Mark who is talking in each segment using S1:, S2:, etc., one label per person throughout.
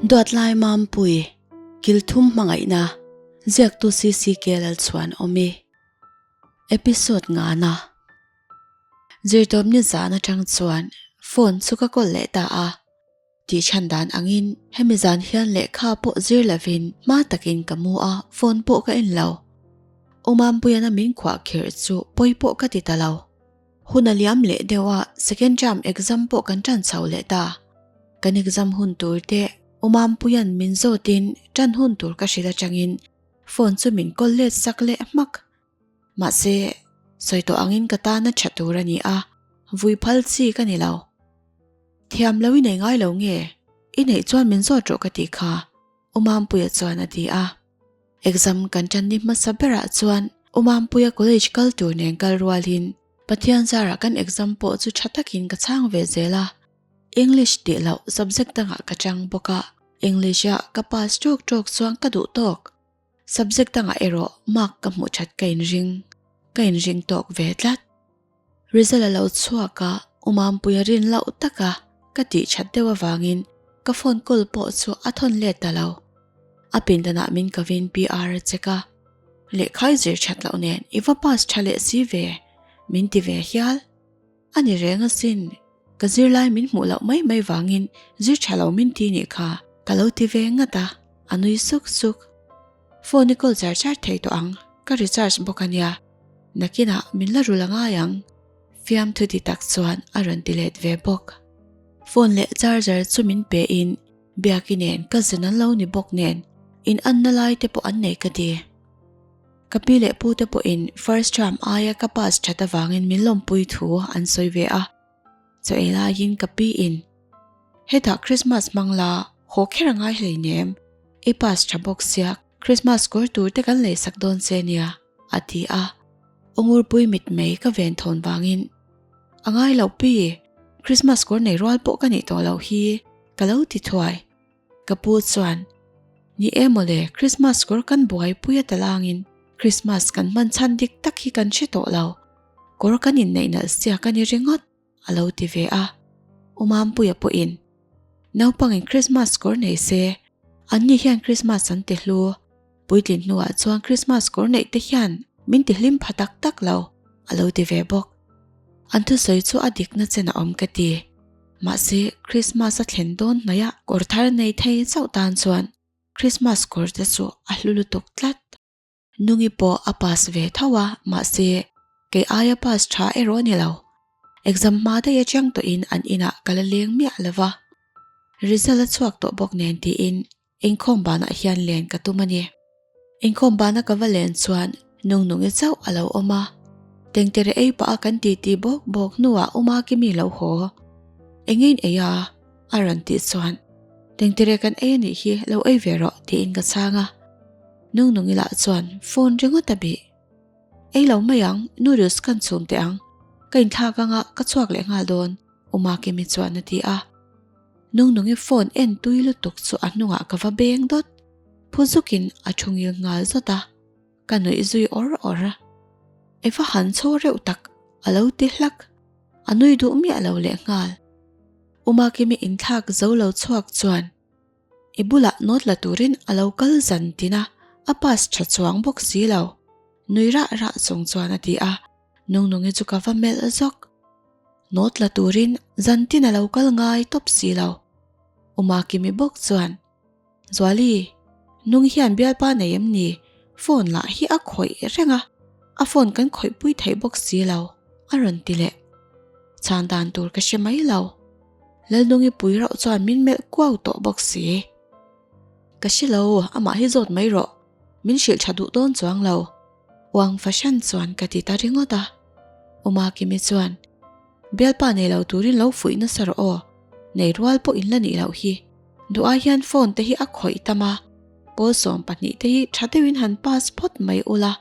S1: Duatlai Mampui, Kilthum Hmangaihna, Ziaktu CCK Lalchhuan Awmi. Episode ngana. Zirtawpni zan atang chuan phone chu ka kawl leh ta a. Tih chhan dan angin hemi zan hian lehkha pawh zir lovin hma takin ka mu a, phone pawh ka en lo. U Mampuiana min khuah khirh chu pawi pawh ka ti ta lo. Hun a liam leh deuh a, second term exam pawh kan tan chho leh ta. Kan exam hun tur te U Mampuian min zawtin tan hun tur ka hrilh atangin phone chu min call let sak leh hmak. Mahse, sawi tawh angin ka tana tha tur a ni a, vui phal chi ka ni lo. Thiam lo i nei ngai lo nge? I neih chuan min zawt rawh ka tih kha, U Mampuia chuan a ti a. Exam kan tan ni hmasa berah chuan U Mampuia college kal tur nen kal rualin Pathian zarah kan exam pawh chu tha takin ka chhang ve zel a. English tih loh subject dangah ka chang bawk a, English-a ka pass tawk tawk chuan ka duh tawk. Subject dangah erawh mark ka hmuh that ka inring, ka inring tawk ve tlat. Result a lo chhuak a, U Mampuia rin loh taka ka tih that deuh avangin ka phone call pawh chu a thawn let ta lo. A pindanah min kovin PR a check a, lehkha i zir that loh nen i va pass tha leh si ve, min ti ve hial. A ni reng asin, ka zirlai min hmuh loh mai mai vangin zir tha lo min ti nih kha ka lo ti ve ngat a, a nui suk suk. Phone i call char char thei tawh ang, ka recharge bawk a nia, nakinah min la rul a ngai ang, fiamthu ti tak chuan a rawn ti let ve bawk. Phone leh charger chu min pe in Biaki nen cousin an lo ni bawk nen in anna lai te pawh an nei ka ti. Ka pi leh pu te pawhin first term aia ka pass that avangin min lawmpui thu an sawi ve a. Chaw ei laiin ka pi in, Hetah Christmas hmang la, haw kher a ngai hleinem, i pass tha bawk sia, Christmas kawr tur te kan leisak dawn che nia, a ti a. Ungurpui mitmei ka ven thawn vangin, A ngai lo pi, Christmas kawr nei rual pawh ka nih tawh loh hi, ka lo ti thuai. Ka pu chuan, Ni e mawle, Christmas kawr kan buaipui a talangin Christmas kan hman chhan dik tak hi kan hre tawh lo. Kawr kan inneih nalh siak a ni ringawt, a lo ti ve a. U Mampuia pawhin, Naupangin Christmas kawr nei se, anni hian Christmas an ti hlu. Puitlin hnuah chuan Christmas kawr neih te hian min ti hlim pha tak tak lo, a lo ti ve bawk. An thusawi chu a dikna chen a awm ka ti. Mahse, Christmas a thlen dawn hnaih a kawr thar nei thei chauh tan chuan Christmas kawr te chu a hlu lutuk tlat. Nungi pawh a pass ve tho a, mahse, kei aia pass tha erawh a ni lo. Exam hma daih atang tawhin an inah ka la leng miah lo va. Result a chhuak tawh bawk nen tiin Inkhawm banah hian len ka tum a ni. Inkhawm bana ka va len chuan Nungnungi chauh a lo awm a. Tengtere ei pah a kan titi bawk bawk hnuah Uma Kimi lo haw. Engein ei a? a rawn tih chuan Tengtere kan ei a nih hi lo ei ve rawh tiin ka chhang a. Nungnungi lah chuan phone ringawt a bih. Ei lo mai ang, noodles kan chhum teh ang. Ka inthlak anga ka chhuak leh nghal dawn Uma Kimi chuan a ti a. Nungnungi phone en tui lutuk chu a hnungah ka va beng dawt. Phu zukin a thu ngil nghal zawt a, ka nuih zui awr awr a. I va han chho reuh tak, a lo ti hlak. A nui duh miah lo leh nghal. Umakimi inthlak zo lo chhuak chuan i bulah nawt la turin a lo kal zan tin a, a pass tha chuang bawk si lo. Nui rah rah chung chuan a ti a, Nungnungi chu ka va melh zawk. Nawt la turin zan tin a lo kal ngai tawp si lo. Umakimi bawk chuan, Zuali, nung hian bialpa nei em ni? Phone lah hi a khawih reng a, a phone kan khawihpui theih bawk si lo, a rawn ti leh. Chhan dan tur ka hre mai lo. Lalnungi pui rauh chuan min melh kuau tawh bawk si. Ka hre lo, amah hi zawt mai rawh. Min hrilh tha duh dawn chuang lo. Uang fahran chuan ka ti ta ringawt a. Umakimi chuan, Bialpa nei lo turin lo fuih nasa rawh aw, nei rual pawh in la nih loh hi. Duh ai hian phone te hi a khawih tam a, pawl 12 te hi tha deuhin han pass phawt mai ula,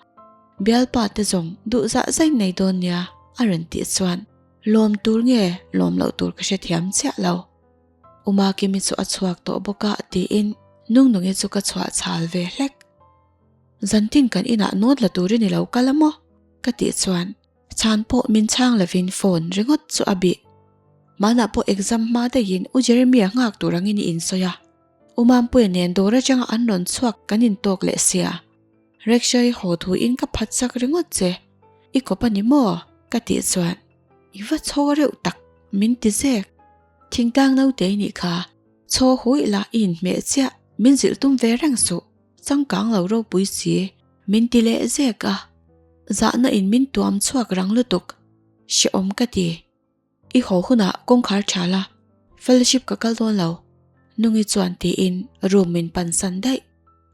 S1: bialpa te zawng duh zah zain nei dawn nia a rawn tih chuan lawm tur nge lawm loh tur ka hrethiam chiah lo. Umakimi chu a chhuak tawh bawk a tiin Nungnungi chu ka chhuah chhal ve hlek. Zantin kan inah nawt la turin i lo kal a maw? Ka tih chuan chhan pawh min chhang lovin phone ringawt chu a bih. Hmanah pawh exam hma daihin U Jeremia nghak tur angin i insawi a. U Mampuia nen dawr atanga an rawn chhuak kan intawk leh sia. Rickshaw i haw thu in ka phat chak ringawt che. I kawp a ni maw? Ka tih chuan i va chho reuh tak min ti zek. Thingtlang naute i nih kha, chhaw huih la i inhmeh chiah, min zilh tum ve reng suh, changkang lo ropui si, min ti leh zek a. Zahna in min tuam chhuak rang lutuk, hrehawm ka ti. I haw hunah kawngkhar tha la, fellowship ka kal dawn lo, Nungi chuan tiin room min pansan daih.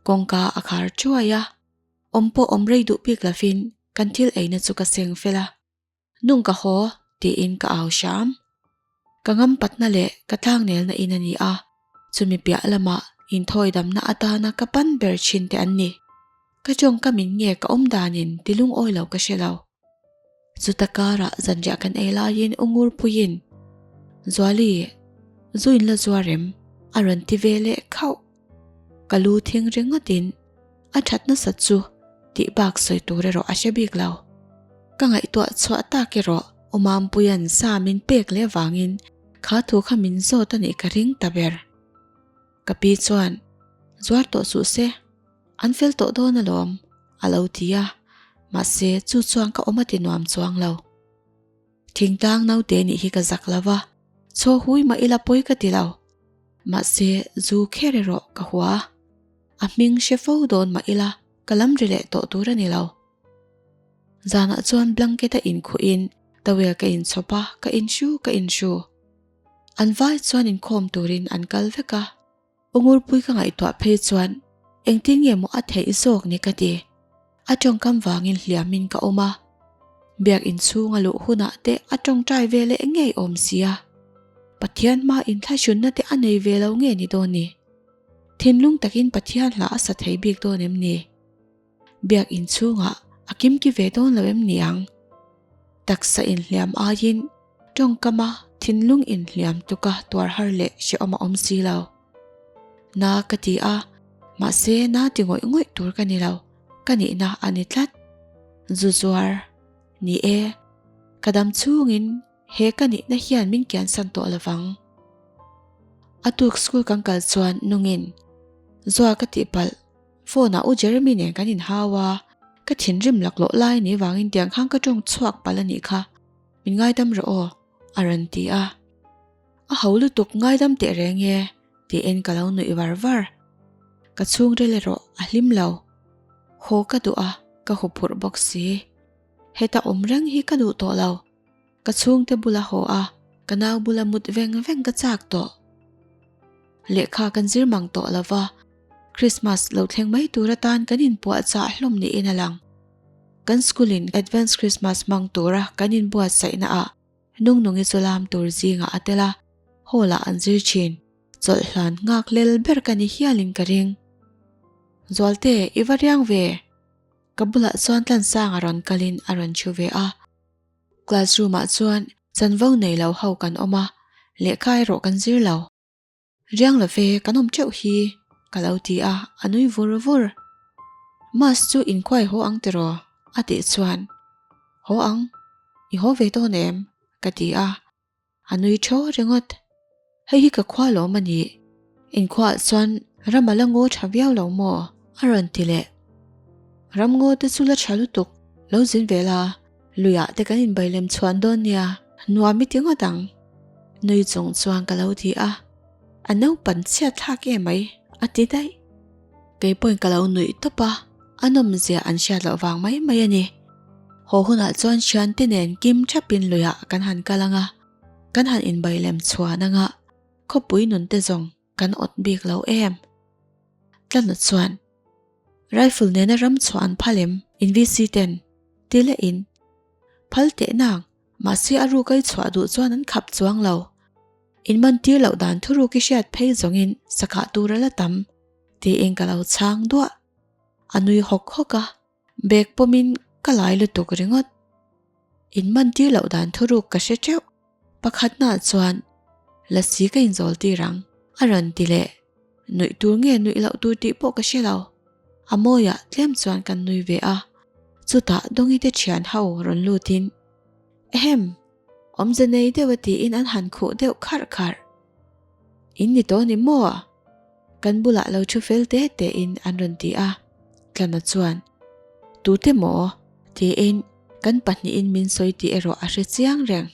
S1: Kawngka a khar thuai a, awm pawh awm rei duh bik lovin kan thil eina chu ka seng fel a. Nung ka haw tiin ka au hram. Ka ngampatna leh ka tlangnelna in a ni a, chumi piah lamah inthawidamna atana ka pan ber thin te an ni. Ka tawngkamin nge ka awm danin ti lungawi lo ka hre lo. Chuta karah zanriah kan ei laiin U Ngurpuiin, Zuali, zu in la zuar em? a rawn ti ve leh khauh. Ka lu thing ringawtin a that nasat chu tih bak sawi tur erawh a hre bik lo. Ka ngaihtuah chhuah tak erawh U Mampuia'n sa min pek leh vangin kha thu kha min zawt a nih ka ring ta ber. Ka pi chuan, Zuar tawh suh se, an fel tawh dawn alawm, a lo ti a, mahse chu chuan ka awm a ti nuam chuang lo. Thingtlang naute nih hi ka zak lo va, chaw hui mah ila pawi ka ti lo. Mahse zu kher erawh ka hua. A hming hre fo dawn mah ila ka lam ri leh tawh tur a ni lo. Zanah chuan blanket a inkhuhin towel ka inchhawp a, ka inhru ka inhru. An vai chuan inkhawm turin an kal vek a. U Ngurpui ka ngaihtuah phei chuan engtin nge maw a theih zawk ni ka ti. A tawngkam vangin hliamin ka awm a. Biak inchhung a luh hunah te a tawngtai ve leh ngei awm sia. Pathian hma inthlahrunna te a nei ve lo nge ni dawn ni? Thinlung takin Pathian hla a sa thei bik dawn em ni? Biak inchhungah a kimki ve dawn lo em ni ang? Taksa inhliam aiin tawngkama thinlung inhliam tuka tuar har leh hrehawm a awm si lo. Na ka ti a, mahse na ti ngawih ngawih tur ka ni lo, ka nihna a ni tlat. Zu zuar, ni e, ka dam chhungin he ka nihna hian min kiansan tawh lovang. A tuk school kan kal chuan nungin, Zua ka tihpalh, Phone ah U Jeremy nen kan inhau a, ka thinrim laklawh lai ni vangin tiang khan ka tawng chhuak palh a nih kha, min ngaidam rawh aw, a rawn ti a. A ho lutuk ngaidam teh reng e, tiin ka lo nuih var var. Ka chhungril erawh a hlim lo. Haw ka duh a, ka huphurh bawk si. Heta awm reng hi ka duh tawh lo. Ka chhungte bula haw a, ka nau bula mut veng veng ka chak tawh. Lehkha kan zir mang tawh lo va, Christmas lo thleng mai tur atan kan inpuahchah hlawm niin a lang. Kan school in Advance Christmas hmang tura kan inbuatsaihna ah Nungnungi chu lam tur zingah a tel a, hall ah an zir thin. Chawlh hlan nghak lel ber ka ni hialin ka ring. Zualte, i va riang ve? Ka bulah chuan Tlansanga rawn kalin a rawn thu ve a. Classroom ah chuan chanvo nei lo ho kan awm a, lehkha erawh kan zir lo. Riang lo ve, kan awm teuh hi, ka lo ti a, a nui vur vur. Mass chu inkhuai haw ang tiraw? a tih chuan, Haw ang, i haw ve dawn em? ka ti a, A nui tho ringawt. Hei hi ka khua lawm a ni. Inkhuaah chuan ram a la ngaw tha viau lo maw? A rawn ti leh. Ram ngaw te chu la tha lutuk, lo zin ve la, luiah te kan inbai lem chhuan dawn nia, nuam i ti ngawt ang. Nui chung chuan ka lo ti a, a naupan chhiat thlak em mai, a ti daih. Kei pawhin ka lo nuih tawp a, a nawmzia an hriat loh vang mai mai a ni. Haw hunah chuan thiante nen kim thapin luiah kan han kal ang a, kan han inbai lem chhuan ang a, khawpui nun te zawng kan awt bik lo em. Tlana chuan, Rifle nena ram chhuah an phal em, in VC ten? ti leh in, Phal teh nang, mahse a ruk a i chhuah duh chuan an khap chuang lo. In man tir loh dan thuruk i hriat phei zawngin sakah tur a la tam, tiin ka lo chhang duah. A nui hawk hawk a, bag pawmin ka lai lutuk ringawt. In man tir loh dan thuruk ka hre teuh. Pakhatnaah chuan lasi ka inzawl tir ang, a rawn ti leh. Nuih tur nge nuih loh tur tih pawh ka hre lo. A mawiah tlem chuan kan nui ve a, chutah Dawngi te thian ho rawn lutin, Ehem! Awmze nei deuh a tiin an han khuh deuh kharh kharh. In ni tawh ni maw? Kan bulah lo thu fel te te in an rawn ti a. Tlana chuan, Tute maw? tiin kan pahnihin min sawi tih erawh a hre chiang reng.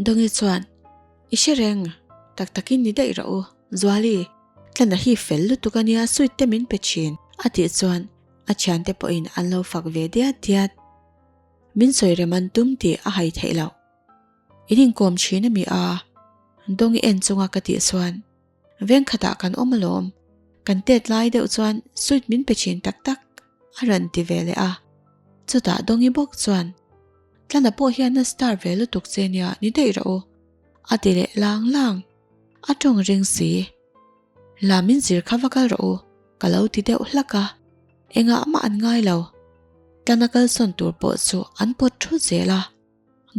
S1: Dawngi chuan, I hre reng, tak takin ni daih rawh u, Zuali, Tlana hi fel lutuk a nia sweet te min pe thin, a tih chuan a thiante pawhin an lo fak ve diat diat. Min sawi rem an tum tih a hai theih loh. In inkawm thin a mi a? Dawngi en chunga ka tih chuan, Veng khatah kan awm alawm, kan tet lai deuh chuan sweet min pe thin tak tak, a rawn ti ve leh a. Chutah Dawngi bawk chuan, Tlana pawh hian a star ve lutuk che nia, ni daih rawh u, a ti leh lang lang. A tawng ring si. La min zir kha va kal rawh u, ka lo ti deuh hlak a. Engah mah an ngai lo. Tlana kalsawn tur pawh chu an pawt thut zel a.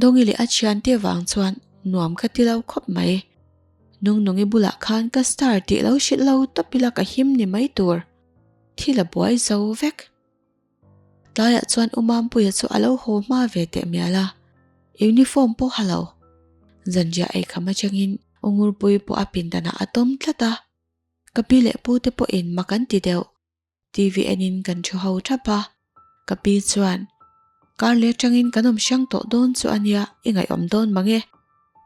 S1: Dawngi leh a thiante vang chuan nuam ka ti lo khawp mai. Nungnungi bulah khan ka star tih lo hrilh lo tawp ila ka him ni mai tur. Thil a buai zo vek. Tlaiah chuan U Mampuia chu a lo haw hma ve teh mial a, uniform pawh ha lo. Zanriah eikham atangin U Ngurpuii pawh a pindanah a tawm tlat a. Ka pi leh pu te pawhin mak an ti deuh. TV enin kan thu ho thap a, ka pi chuan, Kar leh atangin kan awm hrang tawh dawn chu a nia, i ngaihawm dawn mang e.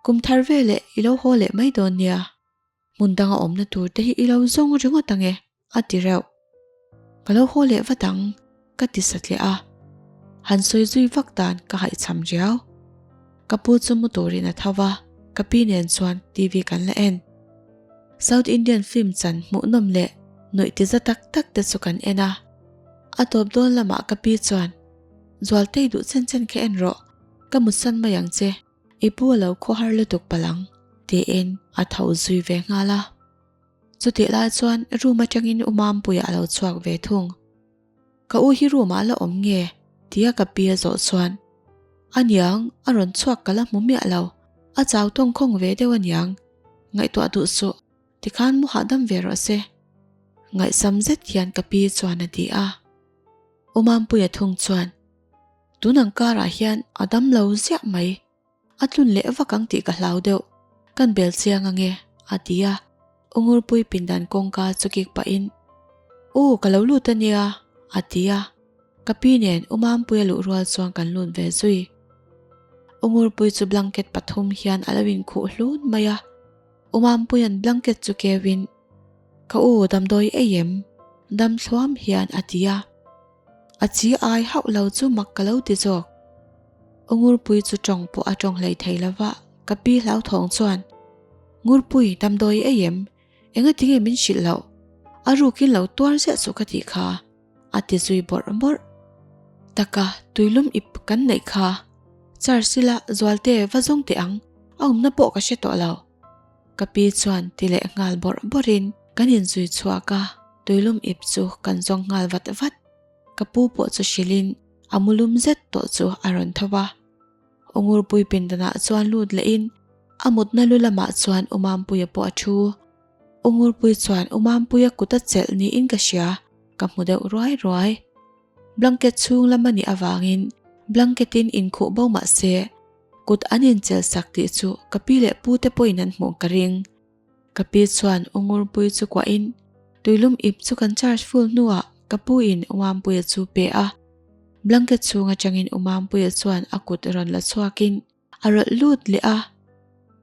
S1: Kum thar veleh i lo haw leh mai dawn nia. Hmun danga awmna tur te hi i lo zawng ringawt ang e, a ti reuh. Ka lo haw leh vat ang, ka ti satliah a. Han sawi zui vak dan ka haihchham riau. Ka pu chu mu turin a tho va, ka pi nen chuan TV kan la en. South Indian film chan hmuhnawm leh nuih ti za tak tak te chu kan en a. A tawp dawn lamah ka pi chuan, Zualtei duh chen chen kha en rawh, ka mutsan mai ang che, i pu a lo khawhar lutuk palh ang, tiin a tho zui ve nghal a. Chutih lai chuan room atangin U Mampuia a lo chhuak ve thung. Ka u hi room ah la awm nge? tia ka pi a zawh chuan, Aniang, a rawn chhuak ka la hmu miah lo, a chau tawngkhawng ve deuh aniang, ngaihtuah duh suh, tikhan mu hahdam ve rawh se. Ngaihsam zet hian ka pi chuan a ti a. U Mampuia thung chuan, Tun ang karah hian a dam lo ziah mai. A tlun leh vak ang tih ka hlau deuh, kan bel chiang ange, a ti a. U Ngurpui pindan kawngka chu kik pahin, U, ka lo lut a nia, a ti a. Ka pi nen U Mampuia luh rual chuan kan lut ve zui. U Ngurpui chu blanket pathum hian a lo inkhuh hlun mai a. U Mampuia'n blanket chu keuin, Ka u, damdawi ei em? Dam thluam hian a ti a. A chi ai hauh lo chu mak ka lo ti zawk. U Ngurpui chu tawng pawh a tawng hlei thei lo va, ka pi hlauthawng chuan, Ngurpui, damdawi ei em? Enga tinge min hrilh loh? A rukin lo tuar ziah suh ka tih kha, a ti zui bawrh bawrh. Taka, tuilum ip kan neih kha. Charge ila Zualte va zawng teh ang, a awmna pawh ka hre tawh lo. Ka pi chuan ti leh nghal bawrh bawrhin kan inzui chhuak a, tuilum ip chu kan zawng nghal vat vat. Ka pu pawh chu hrilhin a mulum zet tawh chu a rawn tho a. U Ngurpui pindanah chuan lut lehin a mutna lu lamah chuan U Mampuia pawh a thu. U Ngurpui chuan U Mampuia kut a chelh niin ka hria, ka hmu deuh ruai ruai. Blanket chhung lam a nih avangin blanket in inkhuh bo mah se kut an inchelh sak tih chu ka pi leh pu te pawhin an hmuh ka ring. Ka pi chuan U Ngurpui chu kuahin tuilum ip chu kan charge full hnuah ka pu in U Mampuia chu pe a. Blanket chhung atangin U Mampuia chuan a kut rawn la chhuakin a rawlh lut leh a,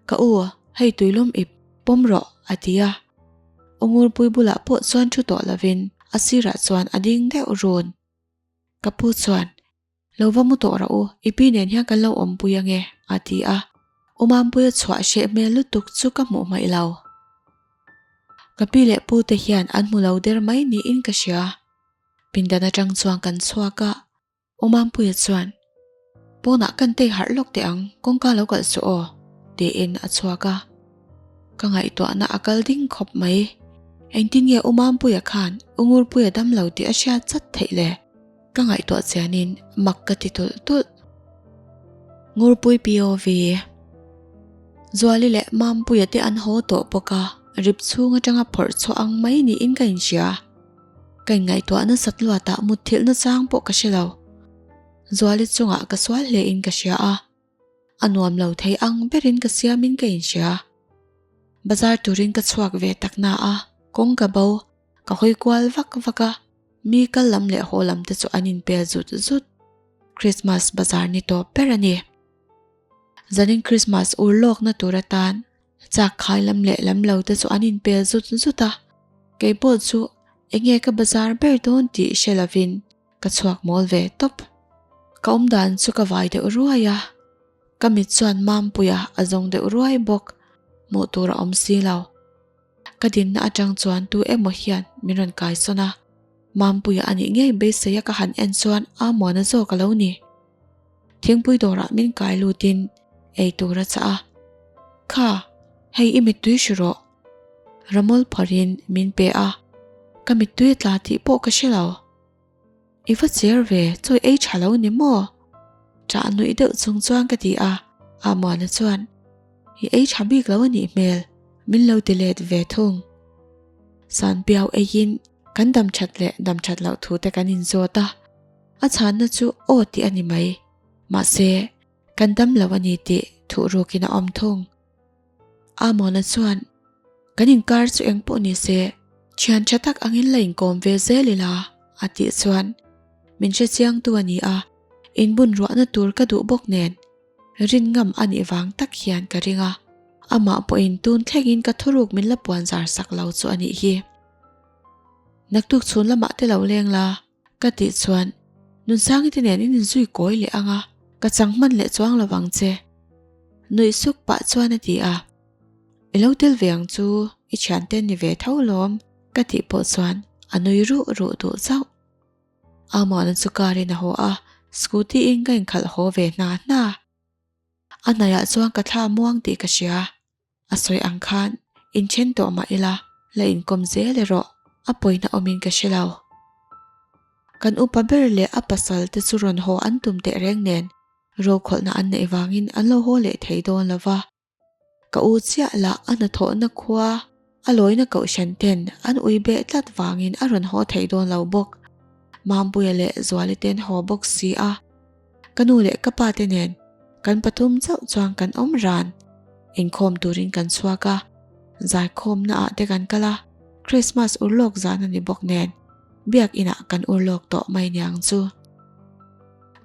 S1: Ka u, hei tuilum ip pawm rawh, a ti a. U Ngurpui bulah pawh chuan thu tawh lovin a sirah chuan a ding deuh run. Ka pu chuan, Lo va mu tawh rawh u, i pi nen hian kan lo awmpui ange, a ti a. U Mampuia chhuah hreh hmel lutuk chu ka hmuh hmaih lo. Ka pi leh pu te hian an hmu lo der mai niin ka hria. Pindan atang chuan kan chhuak a. U Mampuia chuan, Pawnah kan tei harh lawk teh ang, kawngka lo kalh suh aw, tiin a chhuak a. Ka ngaihtuahna a kal ding khawp mai. Engtin nge U Mampuia khan U Ngurpuia dam lo tih a hriat chat theih le? Ka ngaihtuah chianin mak ka ti tulh tulh. Ngurpui POV. Zuali leh Mampuia te an haw tawh bawk a, rip chhung atanga phawrh chhuah ang mai niin ka inhria. Ka inngaihtuah nasat luatah mutthilhna chang pawh ka hre lo. Zuali chungah ka sual hle in ka hria a, a nuam lo thei ang berin ka siamin ka inhria. Bazar turin ka chhuak ve tak na a. Kawng ka bo, ka hawi kual vak vak a, mi kal lam leh haw lam te chu an inpel zut zut. Christmas bazar ni tawp ber a ni. Zanin Christmas ur lawkna tur atan chak khai lam leh lam lo te chu an inpel zut zut a, kei pawh chu enge ka bazar ber dawn tih hre lovin ka chhuak mawl ve tawp. Ka awmdan chu ka vai deuh ruai a, ka mit chuan Mampuia a zawng deuh ruai bawk, hmuh tur a awm si lo. Ka dinna atang chuan tu emaw hian min rawn kai sawn a, Mampuia a nih ngei beisei a ka han en chuan Amuana zawk a lo ni. Thingpui dawrah min kai lutin ei tur a chah a, Kha, hei i mittui hri rawh. Ramawlh phawrhin min pe a, ka mittui a tla tih pawh ka hre lo. I va cher ve, chawi ei tha lo ni maw? Ṭah nuih deuh chung chuan ka ti a, Amuana chuan, I ei tha bik lo a nih hmel, min lo ti let ve thung. Sanpiau eiin kan dam that leh dam that loh thu te kan inzawt a, a chhanna chu aw tih a ni mai. Mahse, kan dam lo a ni tih thuh rukin a awm thung. Amona chuan, Kan inkar chu eng pawh ni se, thian tha tak angin la inkawm ve zel ila, a tih chuan, Min hre chiangtu a ni a, inbun ruahna tur ka duh bawk nen, rin ngam a nih vang tak hian ka ring a, amah pawhin tun thlengin ka thuruk min la puan zar sak lo chu a nih hi. Naktuk chhun lamah te lo leng la, Ka tih chuan, Nunsangi te nen in inzui kawi leh ang a, ka chang hman leh chuang lo vang che. Nuih suk pah chuan a ti a. I lo tel ve ang chu, i thiante ni ve tho lawm, ka tih pawh chuan a nui ruh ruh duh chauh. Amuana chu car in a haw a, scooty in ka inkhalh haw ve hna hna. A hnaiah chuan ka thla muang tih ka hria. A sawi ang khan inthen tawh mah ila, la inkawm zel erawh a pawina awmin ka hre lo. Kan upa ber leh a pasal te chu rawn haw an tum teh reng nen rokhawlhna an neih vangin an lo haw leh thei dawn lo va. Ka u chiah lah a hnathawhna khua a lawina kohhran ten an ui beh tlat vangin a rawn haw thei dawn lo bawk. Mampuia leh Zuali ten haw bawk si a. Ka nu leh ka pa te nen kan pathum chauh chuan kan awm ran. Inkhawm turin kan chhuak a, zaikhawmna ah te kan kal a, Christmas urlawk zan a ni bawk nen biak inah kan urlawk tawh mai niang chu.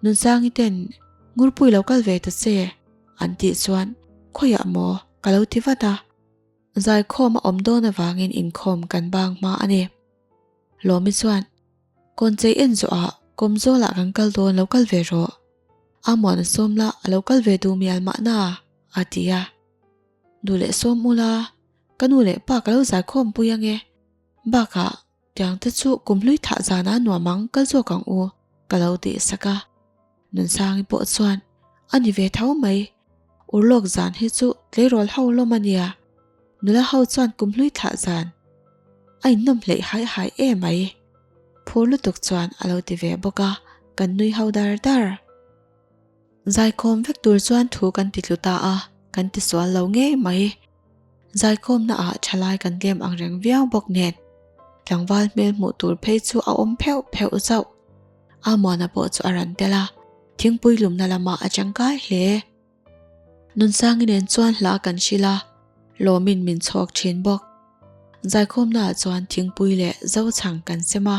S1: Nunsangi ten Ngurpui lo kal ve ta che an tih chuan khawiah maw ka lo ti vat a. Zaikhawm a awm dawn avangin inkhawm kan bang hma a ni. Lawmi chuan, Kawnchei en zawhah Kawmzawlah kan kal dawn lo kal ve rawh. Amuan a sawm la a lo kal ve duh mial mahna a ti a. Duh leh sawm ula, ka nu leh pa ka lo zaikhawm pui ange. Bakah Tiang te chu kum hlui thah zana nuam ang kal zawk ang u, ka lo tih sak a. Nunsangi pawh chuan, A ni ve tho mai, urlawk zan hi chu tleirawl ho lawm a nia, nula ho chuan kum hlui thlah zan a innawm hleih haih haih e mai, phur lutuk chuan a lo ti ve bawk a, kan nui ho dar dar. Zaikhawm vek tur chuan thu kan ti tlu ta a, kan ti sual lo ngei mai. Zaikhawmna ah thalai kan tlem ang reng viau bawk nen tlangval hmel hmuh tur phei chu a awm pheuh pheuh zauh. Amuana pawh chu a rawn tel a, thingpui lumna lamah a tangkai hle. Nunsangi nen chuan hla kan hrilh a, lawmin min chhawk thin bawk. Zaikhawmna ah chuan thingpui leh zochhang kan sem a,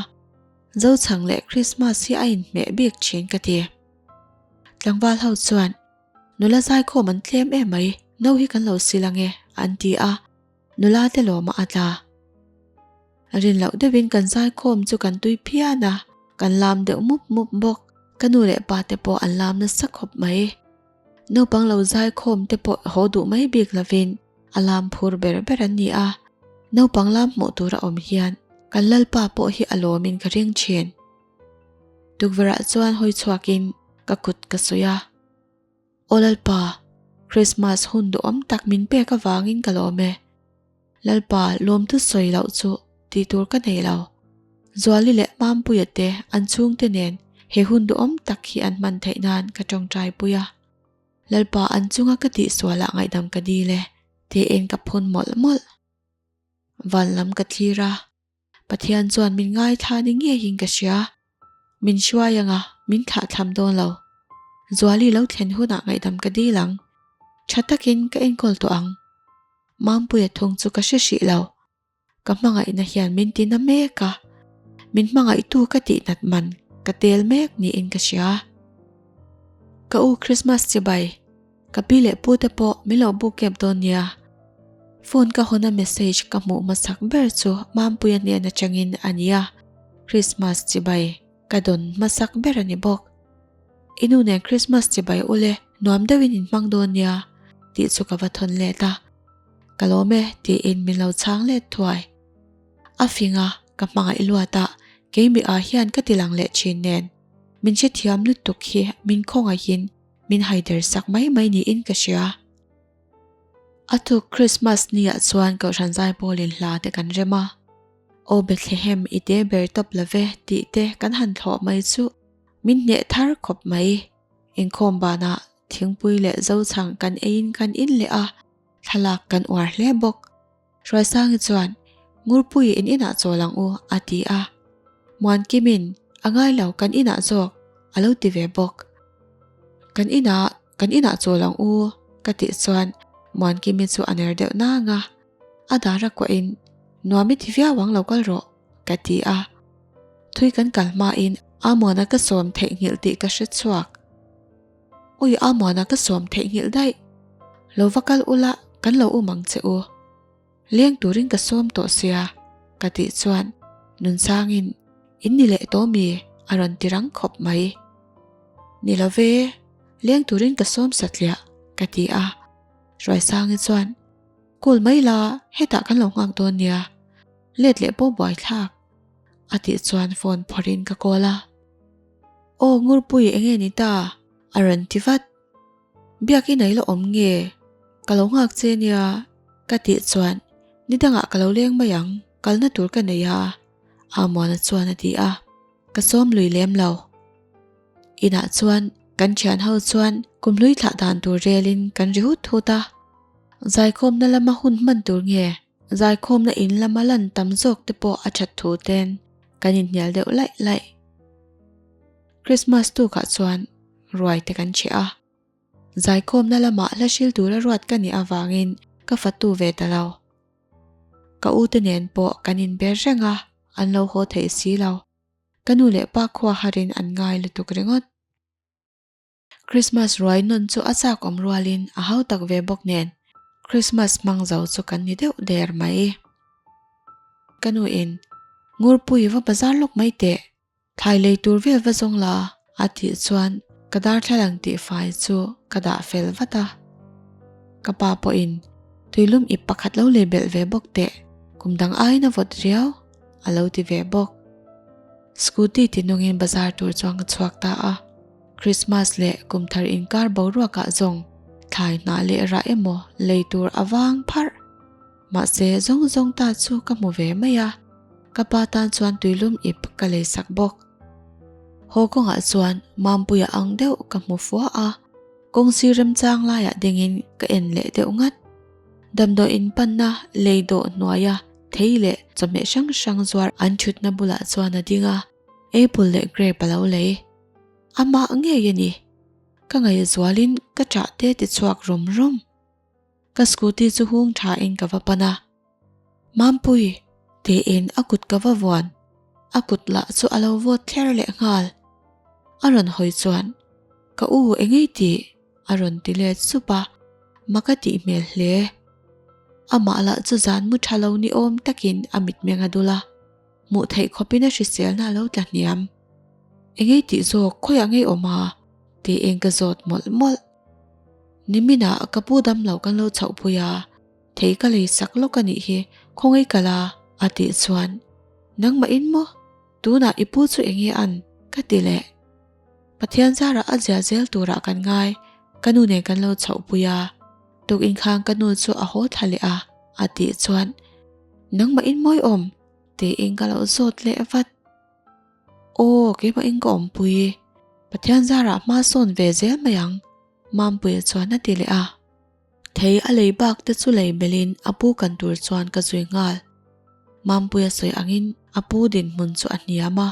S1: zochhang leh Krismas hi a inhmeh bik thin ka ti. Tlangval ho chuan Nula zaikhawm an tlem em mai, no hi kan lo sil ange, an ti a, nula te lawmah a tla. Rin loh deuhin kan zaikhawm chu kan tui phian a, kan lam deuh mup mup bawk. Ka nu leh pa te pawh an lam nasa khawp mai. Naupang lo zaikhawm te pawh haw duh mai bik lovin a lam phur ber ber an ni a, naupang lam hmuh tur a awm hian kan lalpa pawh hi a lawmin ka ring thin. Tukverhah chuan hawi chhuakin ka kut ka suih a. Aw Lalpa, Krismas hun duhawm tak min pek avangin ka lawm e. Lalpa, lawmtu sawi loh chu tih tur ka nei lo. Zuali leh Mampuia te an chhungte nen he hun duhawm tak hi an hman theih nan ka tawngtai pui a. Lalpa, an chunga ka tihsualah ngaihdam ka dil e, tiin ka phun mawlh mawlh. Van lam ka thlir a. Pathian chuan min ngaithla ni ngeiin ka hria. Min hruai anga min thlahthlam dawn lo. Zuali lo thlen hunah ngaihdam ka dil ang. Tha takin ka enkawl tawh ang. Mampuia thung chu ka hre hrih lo. Ka hmangaihna hian min ti na mek a, min hmangaihtu ka tihnat man ka tel mek niin ka hria. Ka u Christmas chibai, ka pi leh pu te pawh min lo book kep dawn nia. Phone ka hawn a message ka hmuh hmasak ber chu Mampuia hnen atangin a nia, Christmas chibai ka dawn hmasak ber a ni bawk. I nu nen Christmas chibai ule nuam deuhin in hmang dawn nia tih chu ka va thawn let a. Ka lawm e tiin min lo chhang let thuai. A fing a, ka hmangaih luat a, keimi ah hian ka ti lang leh thin nen. Min hrethiam lutuk hi min khawngaihin min haider sak mai mai niin ka hria. A tuk Christmas ni ah chuan Kohhran Zaipawlin hla te kan rem a. Aw Bethlehem i te ber tawp lo ve tih te kan han thlawh mai chu min hneh thar khawp mai. Inkhawm banah thingpui leh zochhang kan eiin kan in leh a, thlalak kan uar hle bawk. Hruaisangi chuan, Ngurpui in inah chawl ang u, a ti a. Muankimin, A ngai lo, kan inah zawk, a lo ti ve bawk. Kan inah, kan inah chawl ang u, ka tih chuan Muankimi chu a ner deuh nang a. A dar a kuahin, Nuam i ti viau ang lo kal rawh, ka ti a. Thui kan kal hmain Amuana ka sawm theihnghilh tih ka hre chhuak. Ui Amuana ka sawm theihnghilh daih. Lo va kal ula kan lo um ang che u. Leng turin ka sawm tawh sia ka tih chuan Nunsangin in ni leh tawh mi a rawn ti rang khawp mai. Ni lo ve, leng turin ka sawm satliah ka ti a. Hruaisangi chuan Kul mai la hetah kan lo nghak dawn nia. Let leh pawh buaithlak. A tih chuan phone phawrhin ka call a. Aw Ngurpui enge ni ta? A rawn ti vat. Biakin a ila awm nge? Ka lo nghak che nia ka tih chuan ni dangah ka lo leng mai ang, kalna tur ka nei a Amuana chuan a ti a. Ka sawm lui lem lo. Inah chuan kan thian ho chuan kumhlui thlah dan tur relin kan ri hut hut a. Zaikhawmna lama hun hman tur nge? Zaikhawmna in lama lan tam zawk te pawh a that thu ten kan inhnial deuh laih laih. Christmas tukah chuan ruai te kan chhe a. Zaikhawmna lamah hla hril tura ruat ka nih avangin ka fatu ve ta lo. Ka u te nen pawh kan inber reng a, an lo haw theih si lo. Ka nu leh pa khua harin an ngai lutuk ringawt. Christmas ruai nawn chu a chak awm rualin a hau tak ve bawk nen Christmas hmang zo chu kan ni deuh der mai. Ka nu in, Ngurpui va bazar lawk mai teh, thlai lei tur vel va zawng la a tih chuan ka darthlalang tih fai chu ka dah fel vat a. Ka pa pawhin tuilum ip pakhat lo lei belh ve bawk teh, kum dang aiin a vawt riau a lo ti ve bawk. Scooty ti nungin bazar tur chuan ka chhuak ta a. Christmas leh kum thar inkar boruakah zawng thlai hnah leh rah emaw lei tur a vang pharh. Mahse zawng zawng ta chu ka hmu ve mai a, ka pa tan chuan tuilum ip ka lei sak bawk. Haw kawngah chuan Mampuia ang deuh ka hmu fua a, kawng sir remchang laiah dingin ka en leh deuh ngat. Damdawi in panna lei dawh hnuaia thei leh chawhmeh hrang hrang zuar an thutna bulah chuan a ding a, apple leh grape a lo lei. Amah ngei a ni. Ka ngaihzualin ka ṭah te ti chhuak rum rum. Ka scooty chu hung ṭhain ka va pan a. Mampui! tiin a kut ka va vuan. A kut lah chu a lo vawt thler leh nghal. A rawn hawi chuan, Ka u engei tih? A rawn ti let sup a, mak a tih hmel hle. Amah lah chu zan mu tha lo ni awm takin a mitmeng a dul a, hmuh theih khawpin a hriselna a lo tla hniam. Engei tih zawk khawiah ngei awm a? tiin ka zawt mawlh mawlh. Niminah ka pu dam lo kan lo chhoh pui a, thei ka lei sak lawk a nih hi, khawngaih ka la a tih chuan, Nangmahin maw? Tunah i pu chu enge an? ka ti leh. Pathian zarah a zia zel turah kan ngai, ka nu nen kan lo chhoh pui a, tukin khan ka nu chu a haw thla leh a, a tih chuan, Nangmah in mawi awm? tiin ka lo zawt leh vat. Aw, keimah in ka awmpui, Pathian zarah hma sawn ve zel mai ang, Mampuia chuan a ti leh a. Thei a lei bak te chu lei belhin a pu kan tur chuan ka zui nghal. Mampuia sawi angin a pu dinhmun chu a hniam a,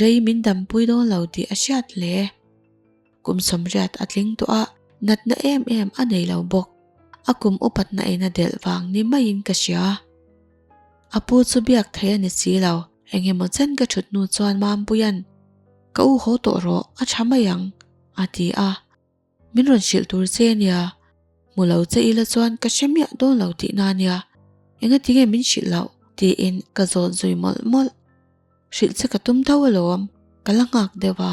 S1: rei min dampui dawn lo tih a hriat hle. Kum sawmriat a tling tawh a, natna em em a nei lo bawk. A kum upatna in a delh vang ni maiin ka hria. A pu chu biak theih a ni si lo. Engemaw chen ka thut hnu chuan Mampuia'n, Ka u haw tawh rawh, a tha mai ang, a ti a. Min rawn hrilh tur che ania, hmu lo che ila chuan ka hre miah dawn lo tihna ania, engatinge min hrilh loh? tiin ka zawt zui mawlh mawlh. Hrilh che ka tum tho alawm, ka la nghak deuh a,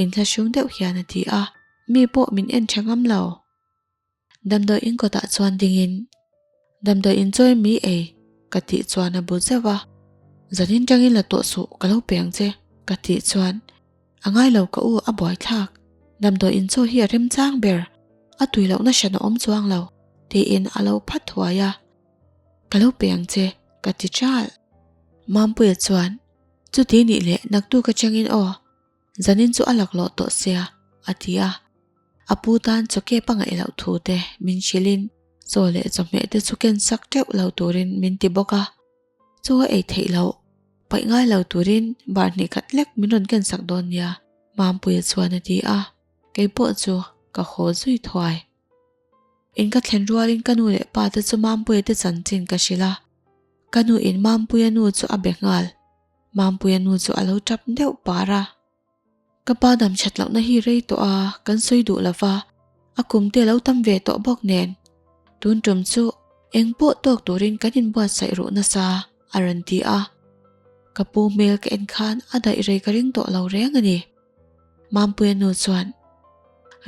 S1: inthlahrung deuh hian a ti a, mi pawh min en tha ngam lo. Damdawi in kawtah chuan dingin, Damdawi in chawi mi ei? ka tih chuan a bu zeuh a, Zanin tangin la tawh suh, ka lo pe ang che, ka tih chuan, A ngai lo ka u, a buaithlak. Damdawi in chaw hi a remchang ber, a tui lohna hran a awm chuang lo, tiin a lo phat thuai a, Ka lo pe ang che, ka ti ṭalh. Mampuia chuan, Chuti nih leh naktuk atangin aw, Zanin chu a laklawh tawh sia, a ti a. A pu tan chaw kep a ngaih loh thu te min hrilhin chaw leh chawhmeh te chu ken sak teuh lo turin min ti bawk a. Chaw a ei theih loh, paih ngai lo turin bar hnih khat lek min rawn ken sak dawn nia, Mampuia chuan a ti a. Kei pawh chu ka haw zui thuai. In ka thlen rualin ka nu leh pa te chu Mampuia te chanchin ka hrilh a. Ka nu in Mampuia nu chu a be nghal. Mampuia nu chu a lo tap deuh par a. Ka pa dam that lohna hi rei tawh a, kan sawi duh lo va, a kum te lo tam ve tawh bawk nen. Tun tum chu eng pawh tawk turin kan inbuatsaih ruh nasa, a rawn ti a. Ka pu hmel ka en khan a daih rei ka ring tawh lo reng a ni. Mampuia nu chuan,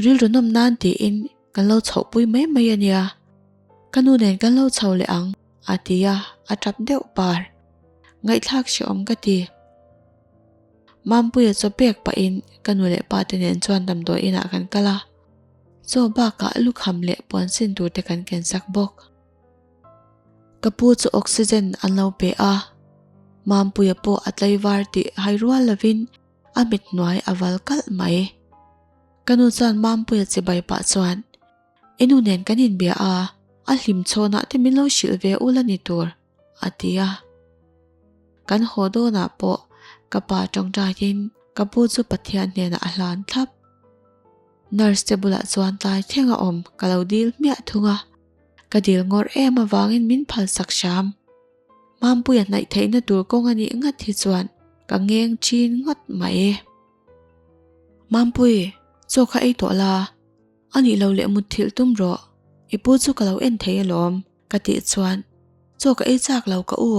S1: Rilru nawm nan tiin kan lo chhohpui mai mai a nia. Ka nu nen kan lo chho leh ang, a ti a, a tap deuh par. Ngaihthlak hrehawm ka ti. Mampuia chaw pek pahin ka nu leh pa te nen chuan damdawi inah kan kal a. Chaw bakah lukham leh puan sin tur te kan ken sak bawk. Ka pu chu oxygen an lo pe a. Mampuia pawh a tlaivar tih hai rual lovin a mit hnuai a val kalh mai. Ka nu chuan Mampuia chibai pah chuan, I nu nen kan inbia a, a hlim chhawnah te min lo hrilh ve ul a ni tur, a ti a. Kan haw dawnah pawh ka pa tawngtaiin ka pu chu Pathian hnenah a hlan thlap. Nurse te bulah chuan tlai thleng a awm ka lo dil hmiah thung a, ka dil ngawrh em avangin min phalsak hram. Mampuia hnaih theihna tur kawng a nih ngat hi chuan ka ngeng thin ngawt mai. Mampui, chaw kha ei tawh la, a nih lo leh mutthilh tum rawh, i pu chu ka lo en thei alawm ka tih chuan chaw ka ei chak lo ka u,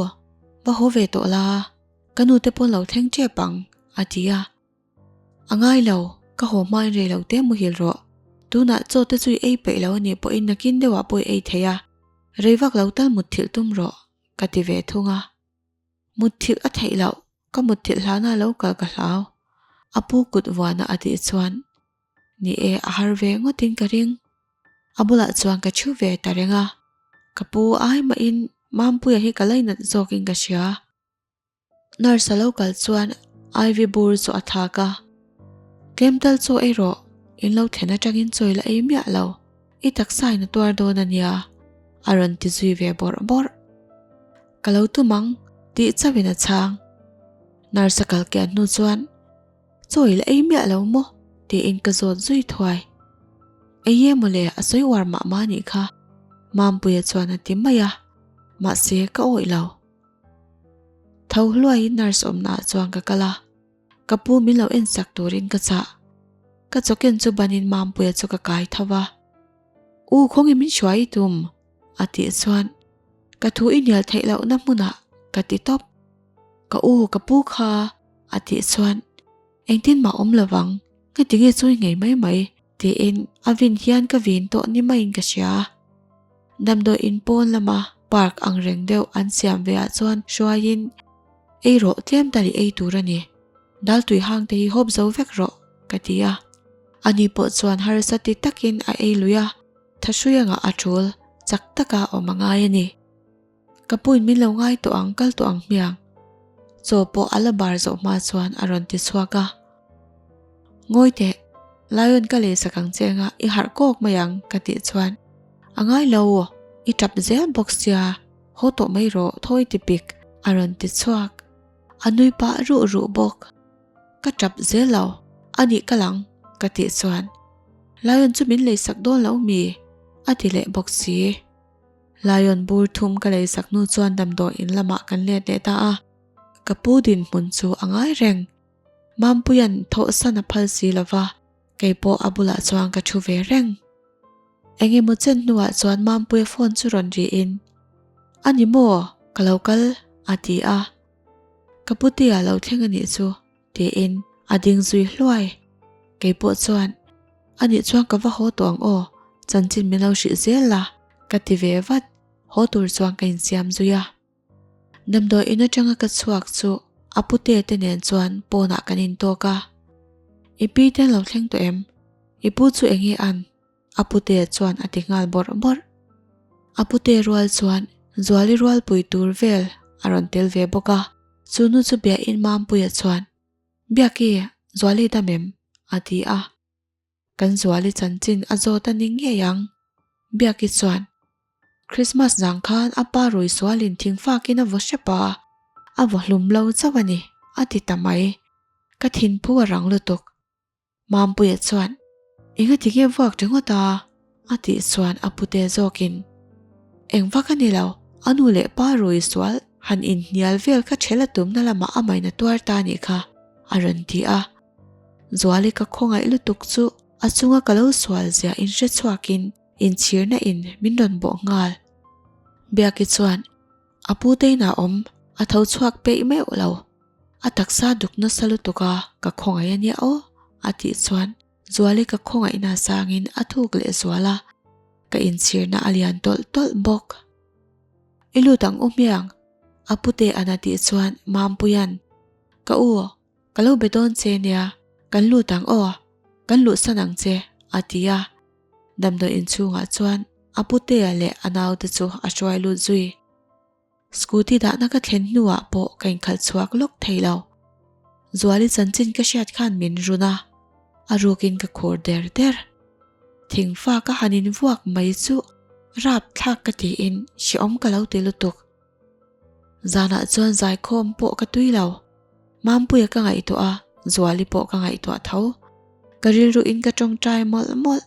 S1: va haw ve tawh la, ka nu te pawn lo thleng tep ang a ti a. A ngai lo, ka haw hmain rei lo te muhil rawh, tunah chaw te chu i ei peih lo a nih pawhin nakin deuhah pawh i ei thei a, rei vak lo tal mutthilh tum rawh ka ti ve thung a. Mutthilh a theih loh, ka mutthilh hlana lo kal ka hlau. A pu kut vuana a tih chuan, Ni e, a har ve ngawtin ka ring. A bulah chuan ka thu ve ta reng a, ka pu ai mahin Mampuia hi ka lainat zawkin ka hria. Nurse a lo kal chuan Ivy bur chu a thlak a, Tlem tal chaw ei rawh, in lo thlen atangin chaw i la ei miah lo. I taksa in a tuar dawn a nia, a rawn ti zui ve bawrh bawrh. Ka lo tum ang, tih chauhin a chhang. Nurse a kal kian hnu chuan, Chaw i la ei miah lo maw? tiin ka zawt zui thuai. Ei e mawle, a sawi uar mah mah anih kha, Mampuia chuan a ti mai a, mahse ka awih lo. Tho hluaiin nurse awmna ah chuan ka kal a. Ka pu min lo en sak turin ka chah. Ka chawken chu banin Mampuia chu ka kai tho va. U khawnge min hruai i tum? a tih chuan ka thu i hnial theih lohna hmunah ka ti tawp. Ka u ka pu kha a tih chuan engtin mah awm lovang ngatinge chu i ngei mai mai tiin a vin hian ka vin tawh ni maiin ka hria. Damdawi in pawn lama park ang reng deuh an siam ve ah chuan hruaiin Ei rawh tlem tal i ei tur a ni. Dal tui hang te hi hawp zo vek rawh ka ti a. Ani pawh chuan harsa ti takin a ei lui a, thahrui anga a tul chak taka awm a ngai a ni. Ka puin min lo ngai tawh ang kal tawh ang hmiang. Chaw pawh a la bar zawh hma chuan a rawn ti chhuak a. Ngawi teh, Lion ka lei sak ang che anga i harh kawk mai ang ka tih chuan a ngai lo, i tap zel bawk sia, haw tawh mai rawh thawi ti pik a rawn ti chhuak. A nui pah ruh ruh bawk. Ka tap zel lo, a nih ka lang ka tih chuan Lion chu min lei sak dawn lo mi? a ti leh bawk si. Lion bur thum ka leisak hnu chuan damdawi in lamah kan let leh ta a. Ka pu dinhmun chu a ngai reng. Mampuia'n thawhsan a phal si lo va, kei pawh a bulah chuan ka thu ve reng. Eng emaw chen hnuah chuan Mampuia phone chu rawn rihin, A ni maw? Ka lo kal, a ti a. Ka putea lo thleng a nih chu, tiin a ding zui hluai. Kei pawh chuan, A nih chuan ka va haw tawh ang aw, chanchin min lo hrilh zel la, ka ti ve vat. Haw tur chuan ka insiam zui a. Damdawi in atanga ka chhuak chu a pute te nen chuan pawnah kan intawk a. I pi te an lo thleng tawh em? I pu chu eng nge an? A pute chuan a ti nghal bawrh bawrh. A pute rual chuan Zuali rualpui tur vel a rawn tel ve bawk a. Chu nu chu biahin Mampuia chuan, Biaki, Zuali dam em? a ti a. Kan Zuali chanchin a zawt a ni ngei ang. Biaki chuan, Christmas zang khan a pa rui sualin thingfakin a vaw hrep a, a vaw hlum lo chauh a ni, a ti ta mai. Ka thinphu a rang lutuk. Mampuia chuan, Engati nge vuak ringawt a? a tih chuan a pute zawkin, Eng vak a ni lo, a nu leh pa rui sual han inhnial vel kha ṭhel a tumna lamah a main a tuar ta nih kha, a rawn ti a. Zuali ka khawngaih lutuk chu a chunga ka lo sual zia inhre chhuakin inchhirna in min rawn bawh nghal. Biaki chuan a pu te inah awm a tho chhuak peih meuh lo. A taksa duk nasa lutuk a ka khawngaih a nia aw a tih chuan Zuali ka khawngaihna sangin a thuk leh zual a, ka inchhirna a lian tawlh tawlh bawk. I lut ang u hmiang a pute an a tih chuan Mampuia'n ka u Ka lo be dawn che nia, kan lut ang aw, kan luhsan ang che, a ti a. Damdawi inchhungah chuan a putea leh a naute chu a hruai lut zui. Scooty dahna ka thlen hnuah pawh ka inkhalh chhuak lawk thei lo. Zuali chanchin ka hriat khan min run a, a rukin ka khur der der. Thingfa ka han invuak mai chu rapthlak ka tiin hrehawm ka lo ti lutuk. Zanah chuan zaikhawm pawh ka tui lo. Mampuia ka ngaihtuah a, Zuali pawh ka ngaihtuah tho. Ka rilruin ka tawngtai mawlh mawlh.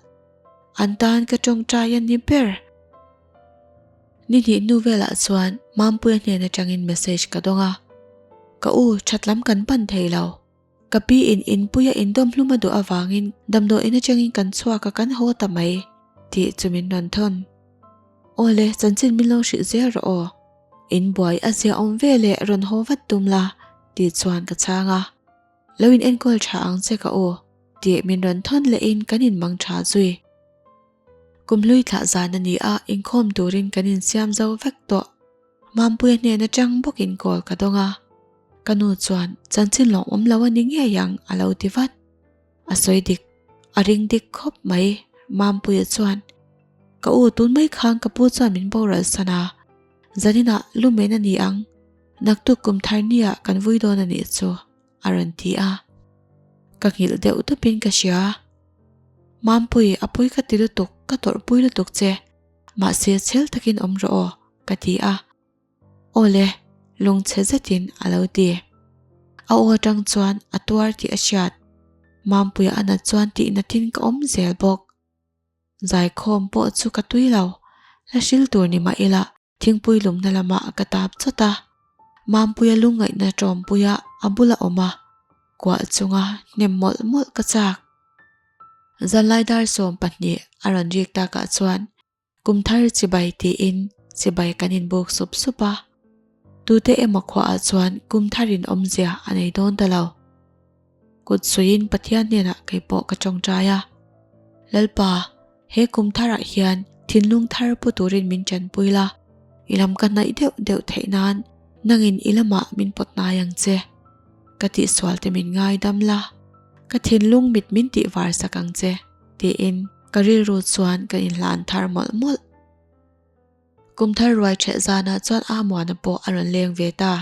S1: An tan ka tawngtai a ni ber. Ni hnih hnu velah chuan Mampuia hnen atangin message ka dawng a. Ka u, that lam kan pan thei lo. Ka pi in inpuia indawm hlum a duh avangin damdawiin atangin kan chhuak a kan haw ta mai tih chu min rawn thawn. Aw le, chanchin min lo hrilh zel rawh aw. In buai a zia awm ve leh rawn haw vat tum la tih chuan ka chhang a. Lo in enkawl tha ang che ka u tih min rawn thawn lehin kan inmang tha zui. Kum hlui thlah zan a ni a, inkhawm turin kan insiam zo vek tawh. Mampuia hnen atang bawkin call ka dawng a. Ka nu chuan chanchin lawmawm lo a ni ngei ang a lo ti vat. A sawi dik, a ring dik khawp mai Mampuia chuan, Ka u tun mai khan ka pu chuan min boral san a, zaninah lumen a ni ang, naktuk kum thar nia kan vui dawn a nih chu a rawn ti a. Ka nghilh deuh dupin ka hria. Mampui, a pui ka ti lutuk, ka tawrhpui lutuk che, mahse chhel takin awm rawh aw ka ti a. Aw le, lungchhe zetin a lo ti. A aw atang chuan a tuar tih a hriat. Mampuia a nat chuan tih natin ka awm zel bawk. Zaikhawm pawh chu ka tui lo. Hla hril tur ni mah ila thingpui lumna lamah ka tap chawt a. Mampuia lungngaihna tawmpuia a bula awm a, kuah chunga hnem mawlh mawlh ka chak. Zanlai dar 12 a rawn rik takah chuan Kum thar chibai tiin chibai kan inbuk sup sup a. Tute emaw khuaah chuan kum tharin awmzia a nei dawn ta lo. Kut suiin Pathian hnenah kei pawh ka tawngtai a. Lalpa, he kum tharah hian thinlung thar pu turin min tanpui la, i lam ka hnaih deuh deuh theih nan nangin i lamah min pawt hnai ang che. Ka tihsual te min ngaidam la, ka thinlung mit min tihvar sak ang che. Tiin ka rilru chuan ka inhlan thar mawlh mawlh. Kum thar ruai ṭheh zanah chuan Amuana pawh a rawn leng ve ta.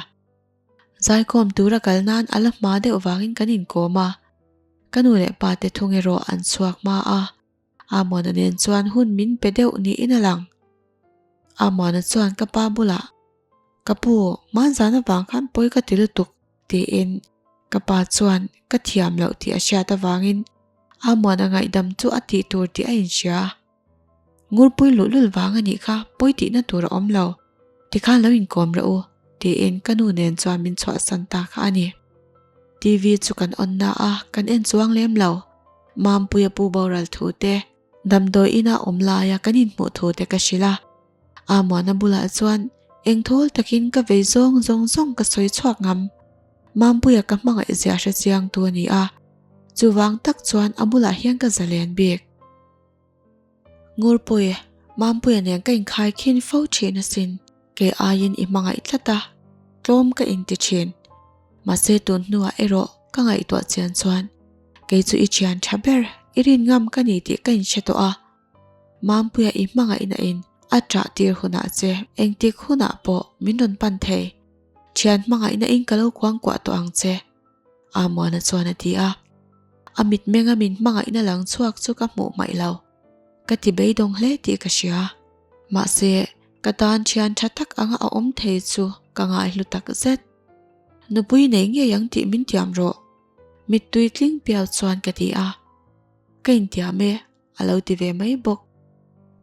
S1: Zaikhawm tura kal nan a la hma deuh vangin kan inkawm a. Ka nu leh pa te thung erawh an chhuak hma a. Amuana nen chuan hun min pe deuh niin a lang. Amuana chuan ka pa bulah, Ka pu, hmanzan avang khan pawi ka ti lutuk, tiin ka pa chuan ka thiam loh tih a hriat avangin Amuana ngaihdam chu a tih tur tih a inhria. Ngurpui luhlul vang a nih kha, pawi tihna tur a awm lo. Tikhan lo inkawm rawh u, tiin ka nu nen chuan min chhuahsan ta kha a ni. TV chu kan on na a, kan en chuang lem lo. Mampuia pu boral thu te, damdawi ina awm laia kan inhmuh thu te ka hrilh a. Amuana bulah chuan engthawl takin ka vei zawng zawng zawng ka sawi chhuak ngam. Mampuia ka hmangaih zia hre chiang tu a ni a, chuvang tak chuan a bulah hian ka zalen bik. Ngurpui, Mampuia nen ka inkhai khin fo thin asin, kei aiin i hmangaih tlat a, tlawm ka inti thin. Mahse tun hnuah erawh ka ngaihtuah chian chuan kei chu i thian tha ber, i rin ngam ka ni tih ka inhre tawh a. Mampuia i hmangaihna in a ṭah tir hunah che engtik hunah pawh min rawn pan thei. Thian hmangaihna in ka lo kuangkuah tawh ang che. Amuana chuan a ti a. A mitmenga min hmangaihna lang chhuak chu ka hmuh hmaih lo. Ka ti beidawng hle tih ka hria. Mahse, ka tan thian tha tak anga a awm thei chu ka ngaihlu tak zet. Nupui nei ngei ang tih min tiam rawh. Mittui tling piau chuan ka ti a. Ka intiam e, a lo ti ve mai bawk.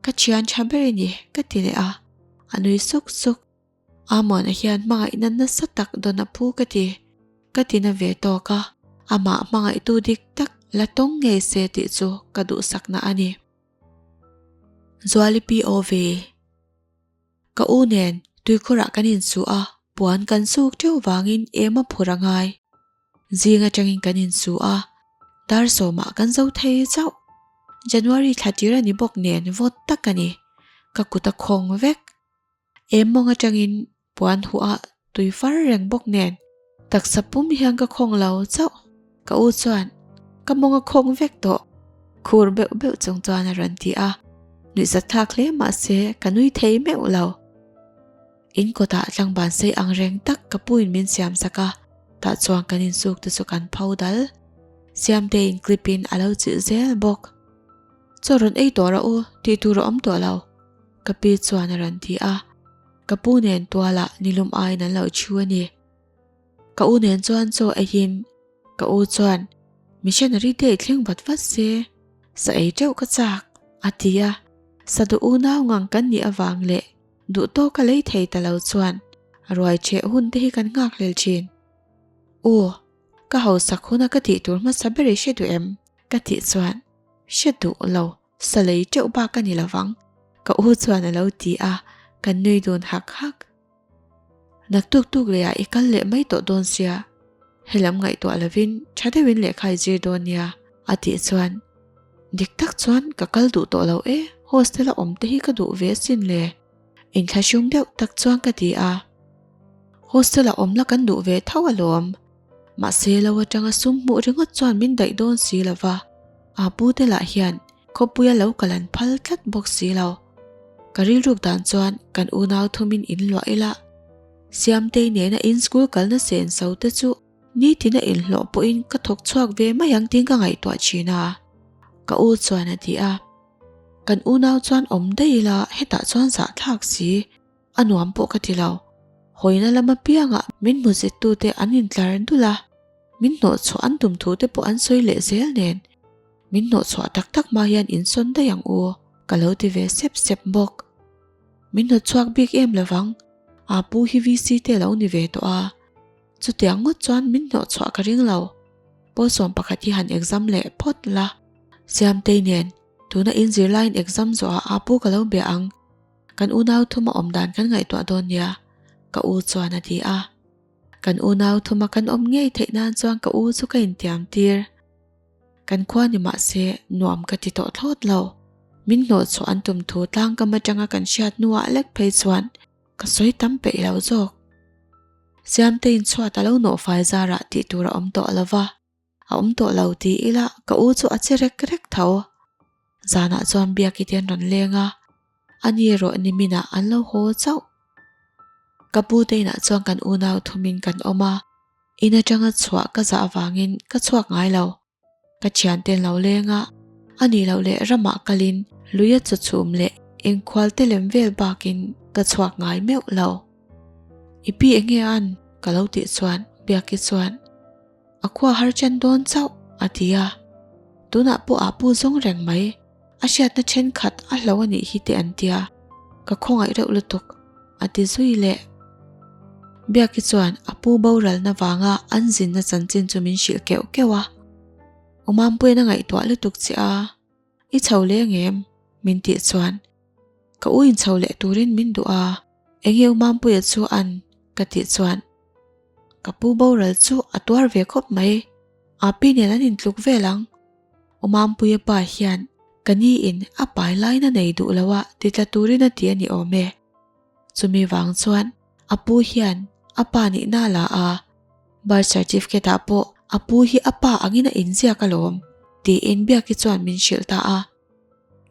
S1: Ka thian tha ber i ni, ka ti leh a. A nui suk suk. Amuana hian hmangaihna nasa tak dawn a phu ka ti. Ka ti na ve tawk a, amah hmangaihtu dik tak la tawng ngei se tih chu ka duhsakna a ni. Zuali POV Ka u nen tuikhurah kan insuh a, puan kan suk teuh vangin em a phur a ngai. Zing atangin kan insu a, dar sawmah kan zo thei chauh. January thla tir a ni bawk nen vawt tak a ni. Ka kut a khawng vek. Em mawng atangin puan huh a tui far reng bawk nen taksa pum hian ka khawng lo chauh. Ka u chuan ka mawng a khawng vek tawh khur beuh beuh chung chuan a rawn ti a, nuihzat thlak hle mahse ka nui thei meuh lo. In kawtah tlangban sei ang reng tak ka puin min siam sak a, tah chuan kan insuk te chu kan pho dal. Siamteiin clip in a lo chilh zel bawk. Chaw rawn ei tawh rawh u tih tur a awm tawh lo. Ka pi chuan a rawn ti a, ka pu nen tualah nilum aiin an lo chhu a ni. Ka u nen chuan chaw eiin ka u chuan missionary te i thleng vat vat se, sa ei teuh ka chak a ti a, sa duh unau ngang kan nih avang leh duh tawka lei thei ta lo chuan ruai cheh hun te hi kan nghakhlel thin. U, ka hausak huna ka tih tur hmasa ber i hre duh em? Ka tih chuan hre duh lo. Sa lei teuh bak a ni lovang, ka u chuan a lo ti a, kan nui dun hak hak. Naktuk tuk lehah i kal leh mai tawh dawn sia, helam ngaihtuah lovin tha deuhin lehkha i zir dawn nia, a tih chuan dik tak chuan ka kal duh tawh lo e, hostel a awm te hi ka duh ve asin le, inthlahrung deuh tak chuan ka ti a. Hostel a awm la kan duh ve tho alawm. Mahse lo atanga sum hmuh ringawt chuan min daih dawn si lo va, a pu te lah hian khawpuia lo kal an phal tlat bawk si lo. Ka rilruk dan chuan kan unau thumin in luah ila, Siamtei nena in school kalna sen so te chu nitina inhlawh pawhin ka thawk chhuak ve mai ang tiin ka ngaihtuah thin a, ka u chuan a ti a. Kan unau chuan awm daih ila hetah chuan zahthlak si. A nuam pawh ka ti lo. Hawina lam apiangah min hmu zittute an intlar dul a, min hnawhchhuah an tum thu te pawh an sawi leh zel nen. Min hnawhchhuah tak tak hma hian insawn daih ang u, ka lo ti ve sep sep bawk. Min hnawtchhuak bik em lovang, aa pu hi VC te lo ni ve tawh a. Chutiang ngawt chuan min hnawhchhuah ka ring lo. Pawlsawm pakhat hi han exam leh phawt la. Siamtei nen, tuna in zirlaiin exam zawhah aa pu ka lo bia ang. Kan unau thuma awm dan kan ngaihtuah dawn nia, ka u chuan a ti a. Kan unau thuma kan awm ngei theih nan chuan ka u chu ka intiam tir. Kan khua ni mah se nuam ka ti tawh thlawt lo. Min hnawhchhuah an tum thu tlangkam atanga kan hriat hnuah lek phei chuan ka sawi tam peih lo zawk. Siamteiin chhuat a lo nawhfai zarah tih tur a awm tawh lo va. A awm tawh lo ti ila ka u chu a che rek rek tho. Zanah chuan Biaki te an rawn leng a, a ni erawh niminah an lo haw chauh. Ka pu te inah chuan kan unau thumin kan awm a, in atanga chhuah ka zah avangin ka chhuak ngai lo. Ka thiante an lo leng a, a nih loh leh ramah kalin luia chawchhum leh engkhual te lem vel bakin ka chhuak ngai meuh lo. I pi enge an? ka lo tih chuan Biaki chuan. A khua har chen dawn chauh, a ti a. Tunah pawh a pu zawng reng mai. A hriatna thenkhat a hlo a nih hi te an tia, ka khawngaih reuh lutuk, a ti zui leh. Biaki chuan a pu boralna vanga an zinna chanchin chu min hrilh keuh keuh a. Umampuiin a ngaihtuah lutuk che a, I chho leh ngem? min tih chuan ka u in chho leh turin min duh a, enge Umampuia chu an? ka tih chuan ka pu boral chu a tuar ve khawp mai, Api nen an intluk vel ang. Umampuia pa hian ka ni in a pai laina nei duh lo a ti tla turin a ti a ni awm e. Chumi vang chuan a pu hian a pa nihna a la a, birth certificate ah pawh a pu hi a pa angin a inziak alawm tiin Biaki chuan min hrilh ta a.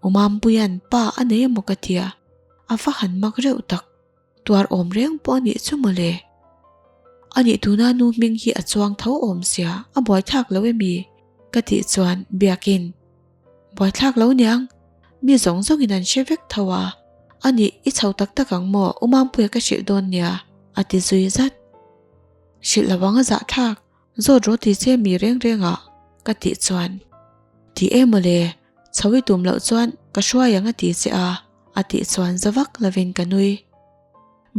S1: Umampuia'n pa a nei emaw ka tia, a va han mak reuh tak. Tuar awm reng pawh a nih chu mawle. A nih tuna nu hming hi a chuang tho awm sia, a buaithlak lo emi? Ka tih chuan Biakin, Buaithlak lo niang, mi zawng zawngin an hre vek tho a, a nih i chho tak tak ang maw U Mampuia ka hrilh dawn nia, a ti zui zat. Hrilh lo ang a zahthlak, zawt rawh ti che mi reng reng ah, ka tih chuan, Ti e mawle, chho i tum loh chuan ka hruai ang a ti che a, a tih chuan za vak lovin ka nui.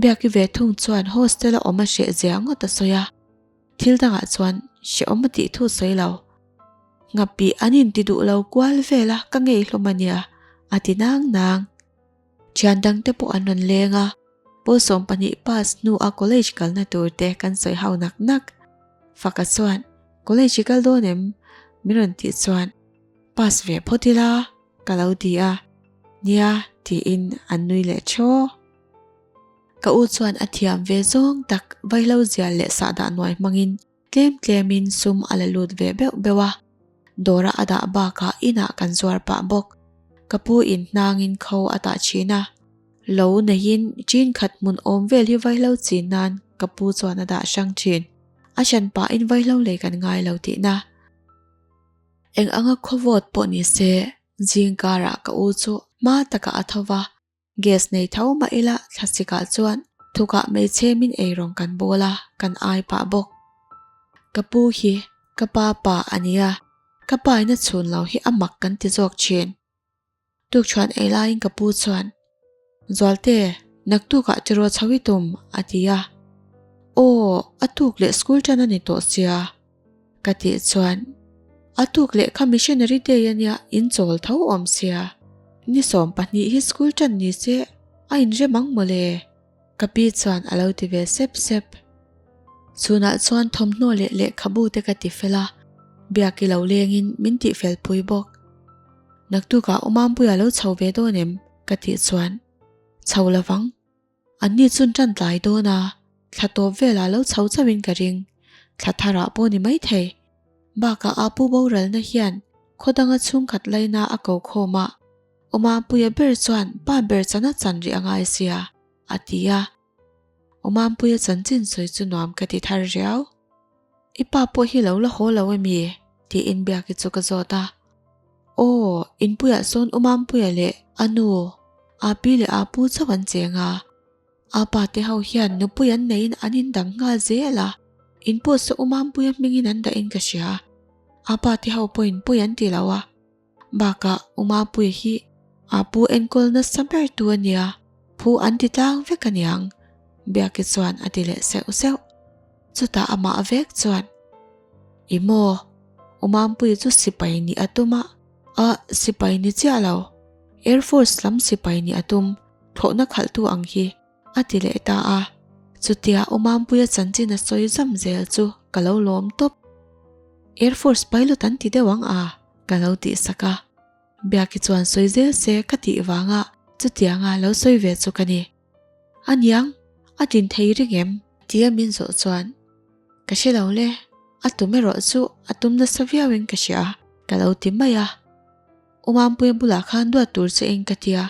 S1: Biaki ve thung chuan hostel a awm a hreh zia ngawt a sawi a, thil dangah chuan hrehawm a tih thu sawi lo. Nghapih an inti duh lo kual vel a ka ngei hlawm a nia, a ti nang nang. Thian dangte pawh an rawn leng a, pawl 12 pass hnu a college kalna tur te kan sawi hau nak nak. Faka chuan, College i kal dawn em? min rawn tih chuan, Pass ve phawt ila, ka lo ti a, Nia, tiin an nui leh thaw. Ka u chuan a thiam ve zawng tak vaihlo zial leh sahdah nuai hmangin tlem tlemin sum a la lut ve beuh beuh a, dawra a dah bakah inah kan zuar pah bawk. Ka pu in hnangin kho a tah thin a, lo neiin chin khat hmun awm vel hi vaihlo chin nan ka pu chuan a dah hrang thin. A hran pahin vaihlo lei kan ngai lo tihna. Eng anga khaw vawt pawh ni se, zing karah ka u chu hma takah a tho va, gas nei tho mah ila thlasikah chuan thukah hmeichhe min eirawng kan bawl a, kan ai pah bawk. Ka pu hi ka pa pa a nia, ka pa in a chhun lo hi a mak kan ti zawk thin. Tukṭhuan ei laiin ka pu chuan, Zualte, naktukah tiraw chho i tum? a ti a. Aw, a tuk leh school ṭan a ni tawh sia, ka tih chuan, A tuk leh kha missionary day a nia, in chawl tho awm sia. Ni 12 hi school ṭan ni se, a inrem ang mawle. Ka pi chuan a lo ti ve sep sep. Chhunah chuan thawmhnaw leh lehkhabu te ka ti fel a, Biaki lo lengin min tihfel pui bawk. Naktukah U Mampuia lo chho ve dawn em? ka tih chuan, Chho lovang. Anni chun tan tlai dawn a, thla tawp velah lo chho chauhin ka ring. Thla tharah pawh ni maithei. Bakah a pu boralna hian khaw danga chhungkhat laina a ko khawm a, U Mampuia ber chuan pa ber chan a chan rih a ngai sia, a ti a. U Mampuia chanchin sawi chu nuam ka ti thar riau. I pa pawh hi lo la haw lo emi? tiin Biaki chu ka zawt a. Aw, inpuiah sawn U Mampuia leh a nu, Api leh Apu chauh an cheng a. Apa te ho hian nupui an neiin an indang nghal zel a, in pawh saw U Mampuia hmingin an dahin ka hria. Apa te ho pawhin pawi an ti lo a. Bakah U Mapuia hi a pu enkawl nasa ber tu a nia, phu an ti tlang vek a niang, Biaki chuan a ti leh seuh seuh. Chutah amah vek chuan, I maw, U Mampuia chu sipai nih a tum a, a sipai ni chiah lo, Air Force lam sipai nih a tum, thlawhna khalhtu ang hi. A ti leh ta a, chutia U Mampuia chanchin a sawi zam zel chu ka lo lawm tawp. Air Force pilot an ti deuh ang a, ka lo tih sak a. Biaki chuan sawi zel se ka tih vanga chutianga lo sawi ve chu ka ni. A niang, a din thei ring em? Tia min zawh chuan, Ka hre lo le, a tum erawh chu a tum nasa viauin ka hria, ka lo ti mai a. U Mampuia bulah khan duat tur che in ka tia,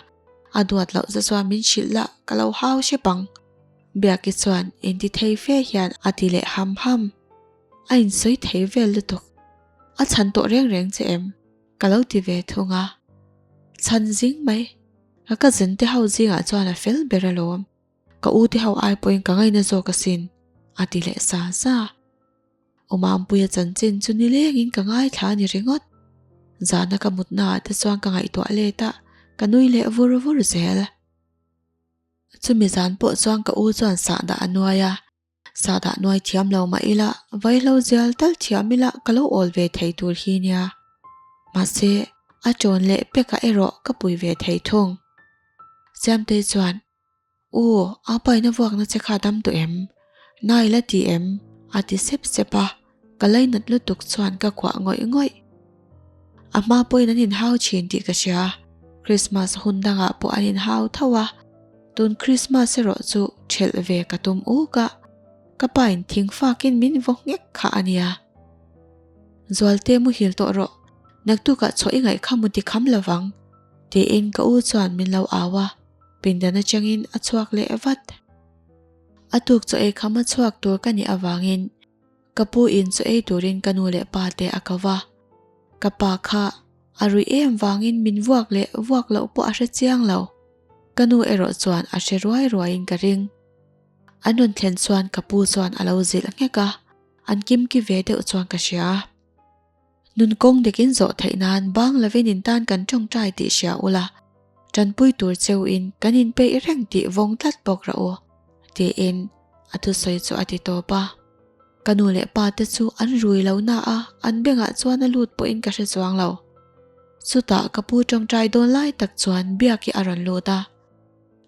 S1: a duat loh za chuan min hrilh lah ka lo hau hrep ang. Biaki chuan inti thei fe hian a ti leh ham ham. A insawi thei vel lutuk. A chhan tawh reng reng che em? Ka lo ti ve thung a. Chhan zing mai. Ka cousin te ho zingah chuan a fel ber alawm. Ka u te ho ai pawhin ka ngaina zawk asin, a ti leh sa sa. Awmampuia chanchin chu nilengin ka ngaithla a ni ringawt. Zana ka mutnaah te chuan ka ngaihtuah let a, ka nui leh vur vur zel. Chumi zan pawh chuan ka u chuan sahdah a nuai a, sahdah nuai thiam lo mah ila vaihlo zial tal thiam ila ka lo awl ve thei tur hi nia. Mahse, a ṭawn leh pekah erawh ka pui ve thei thung. Siamtei chuan. U, a paina vuakna che kha dam duh em? Nai la ti em? A ti sep sep a, ka lainat lutuk chuan ka kuah ngawih ngawih. A hma pawhin an inhau thin tih ka hria, Christmas hun dangah pawh an inhau tho a, tun Christmas erawh chu thelh ve ka tum uk a, ka pain thingfakin min vaw nghek kha a nia. Zualte muhil tawh rawh, naktukah chhuah i ngaih kha mu ti kham lovang, tiin ka u chuan min lo au a. Pindan atangin a chhuak leh vat. A tuk chaw ei kham a chhuak tur ka nih avangin ka pu in chaw ei turin ka nu leh pa te a ko va. Ka pa kha a ruih em vangin min vuak leh vuak loh pawh a hre chiang lo. Ka nu erawh chuan a hre ruai ruaiin ka ring. An rawn thlen chuan ka pu chuan a lo zilh nghek a, an kimki ve deuh chuan ka hria. Nun kawng dikin zawh theih nan bang lovin in tan kan tawngtai tih hria ula, tanpui tur cheu in kan inpeih reng tih vawng tlat bawk rawh u, tiin a thusawi chu a ti tawp a. Ka nu leh pa te chu an rui lo na a, an bengah chuan a lut pawhin ka hre chuang lo. Chutah ka pu tawngtai dawn lai tak chuan Biaki a rawn lut a,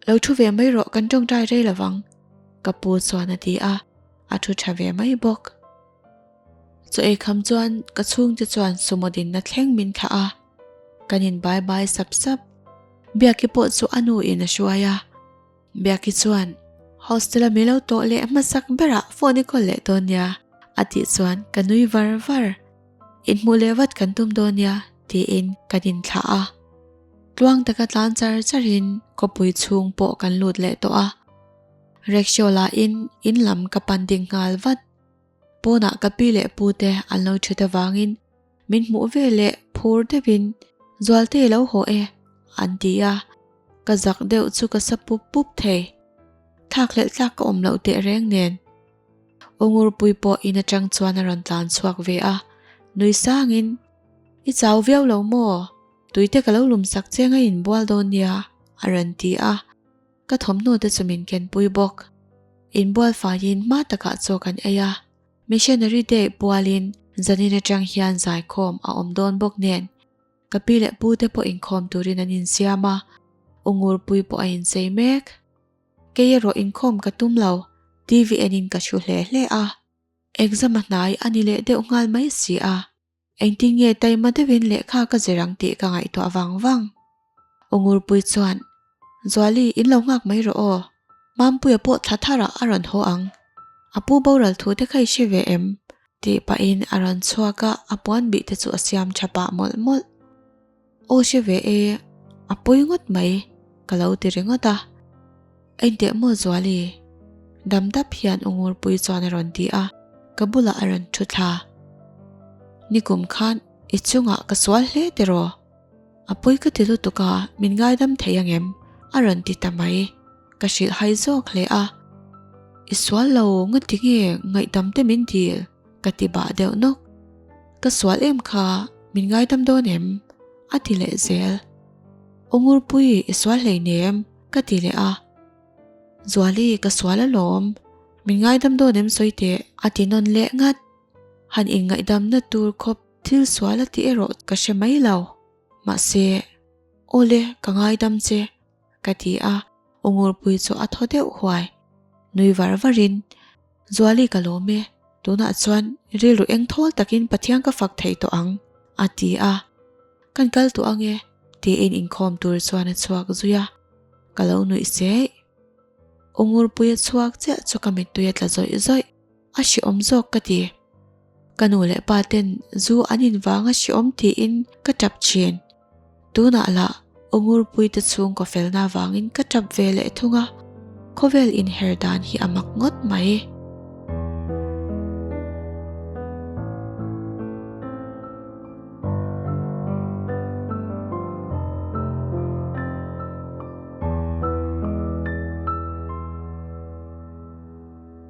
S1: Lo thu ve mai rawh kan tawngtai rei lovang, ka pu chuan a ti a, a thu tha ve mai bawk. Chaw ei kham chuan ka chhungte chuan sumo dinna thleng min thlah a, kan in bai bai sap sap. Biaki pawh chu a nu in a hruai a, Biaki chuan hostel a mi lo tawh leh hmasak berah phone i call leh dawn nia a tih chuan ka nui var var. Inhmuh leh vat kan tum dawn nia tiin kan inthlah a. Tluang taka tlan char charin khawpui chhung pawh kan lut leh tawh a. Rickshaw la in in lam ka pan ding nghal vat. Pawnah ka pi leh pu te an lo ṭhut avangin min hmuh ve leh phur deuhin Zualte lo haw e an ti a, ka zak deuh chu ka sa pup pup thei. Thlakhlelh tlak ka awm loh teh reng nen. U Ngurpui pawh in aṭang chuan a rawn tlan chhuak ve a, nui sangin, I chau viau lo maw? Tuite ka lo lum sak che nga inbual dawn nia a rawn ti a. Ka thawmhnaw te chu min kenpui bawk. Inbual faiin hma takah chaw kan ei a, Missionary Day pualin zanin atang hian zaikhawm a awm dawn bawk nen ka pi leh pu te pawh inkhawm turin an insiam a, U Ngurpui pawh a inchei mek. Kei erawh inkhawm ka tum lo, TV enin ka thu hle hle a. Exam a hnai a ni leh deuh nghal mai si a. Engtin nge taima deuhin lehkha ka zir ang tih ka ngaihtuah vang vang. U Ngurpui chuan, Zuali, in lo nghak mai rawh aw. Mampuia pawh thla tharah a rawn haw ang. A pu boral thu te kha i hre ve em? tih pahin a rawn chhuak a, a puan bih te chu a siam tha pah mawlh mawlh. Aw hre ve e, a pawi ngawt mai, ka lo ti ringawt a. Engteh maw Zuali? Dam dap hian U Ngurpui chuan a rawn ti a, ka bulah a rawn thu thla. Nikum khan i chungah ka sual hle tiraw? A pawi ka ti lutuk a, min ngaidam thei angem? A rawn ti ta mai. Ka hrilh hai zawk hle a. I sual lo ngati nge ngaihdam te min dil? Ka ti bah deuh nawk. Ka sual em kha, min ngaidam dawn em? A ti leh zel. Aw Ngurpui, i sual hleinem, ka ti leh a. Zuali, ka sual alawm. Min ngaidam dawn em sawi teh, a ti nawn leh ngat. Han inngaihdamna tur khawp thil sual a ti erawh ka hre mai lo. Mahse, Awle, ka ngaidam che, Ka ti a, U Ngurpui chu a thaw deuh huai. Nui var varin, Zuali ka lawm e, tunah chuan rilru eng thawl takin Pathian ka fak thei tawh ang, a ti a. Kan kal tawh ang e, tiin inkhawm tur chuan a chhuak zui a. Ka lo nuih seih. U Ngurpui a chhuak chiah chu ka mittui a tla zawih zawih. A hrehawm zawk ka ti. Ka nu leh pa ten zu an in vang a hrehawm tiin ka tap thin. Tunah lah U Ngurpuite chhungkaw felna vangin ka tap ve leh thung a, khawvel inher dan hi a mak ngawt mai.